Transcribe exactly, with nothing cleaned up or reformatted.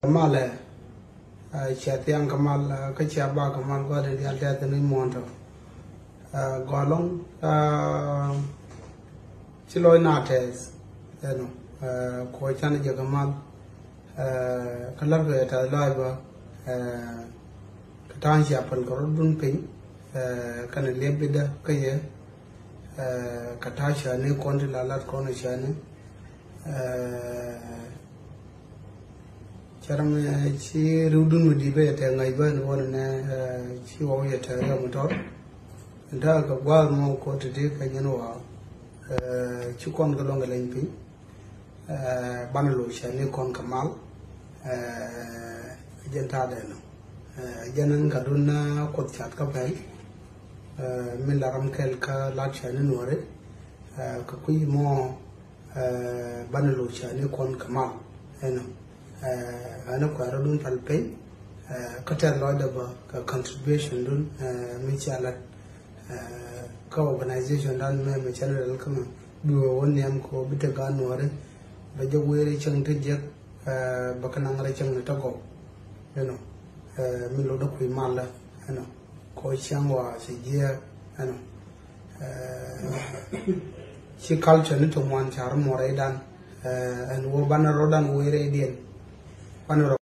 Malɛ, ɛ, cia thiaŋ kɛ mal, ɛ, kä cia bak kɛ mal gua̱dɛ diaal tɛth ni muɔ̱ɔ̱n tɔ. Ɛ, gɔlɔŋ, ɛ, ci lɔc na tɛth, ɛnɔ, ɛ, kuɔ can jɛ kɛ mal, ɛ, kä lär kɛ tɛth lɔc bä, ɛ, kɛ ta̱a̱ŋ cia päl kɛ rɔ̱dun piny, ɛ, kɛnɛ liɛp bidä kä yɛ, ɛ, kɛ ta̱a̱ cäni kɔn ti la lat kɔn cäni, ɛ, Cɛ ram, ɛ, ci riwdun mi di̱i̱t bä yɛ tɛk ŋa̱c bä ni wä ni nɛ, ɛ, ci wä yɛ tɛk riɛm mi tɔr. Ntä kɛ gua̱a̱th mɔ kɔ ti ti kɛ nyɛn wä, ɛ, ci kɔn kɛ luɔ̱ŋ kɛ leny piny. Ɛ, banɛ lo̱c cɛ ni kɔn kɛ mal. Ɛ, jɛn ta̱a̱ dɛ nɔ. Ɛ, jɛn ni ka dun, ɛ, Kuoth cath kä pɛl. Ɛ, min la ram kɛl kä lat cɛ ni nuɔri. Ɛ, kɛ kui̱ mɔ, ɛ, banɛ lo̱c cä ni kɔn kɛ mal, ɛnɔ. Ɛ, ɛn kuɛɛrä dun pal piny, ɛ, kä tɛth lɔcdɛ bä kɛ contribution dun, ɛ, mi cia lat, ɛ, kä organization dan mɛ mɛ general kä mɛ bi wä wä nhiam kɛ wä bi te gan nuɔri bɛ jɛ weri cäŋ te jek, ɛ, bɛ kä naŋ rɛ cäŋ ni te gɔw, ɛnɔ. Ɛ, mi lo̱cdɛ kui̱ mal la, ɛnɔ. Kɔ cäŋ wa cɛ jiɛɛk, ɛnɔ. Ɛ, ci culture ni ti ŋuan ca rɔ mɔ rɛydan, ɛ, ɛn wä banɛ rɔdan wä rɛydiɛn. Banɛ rɔ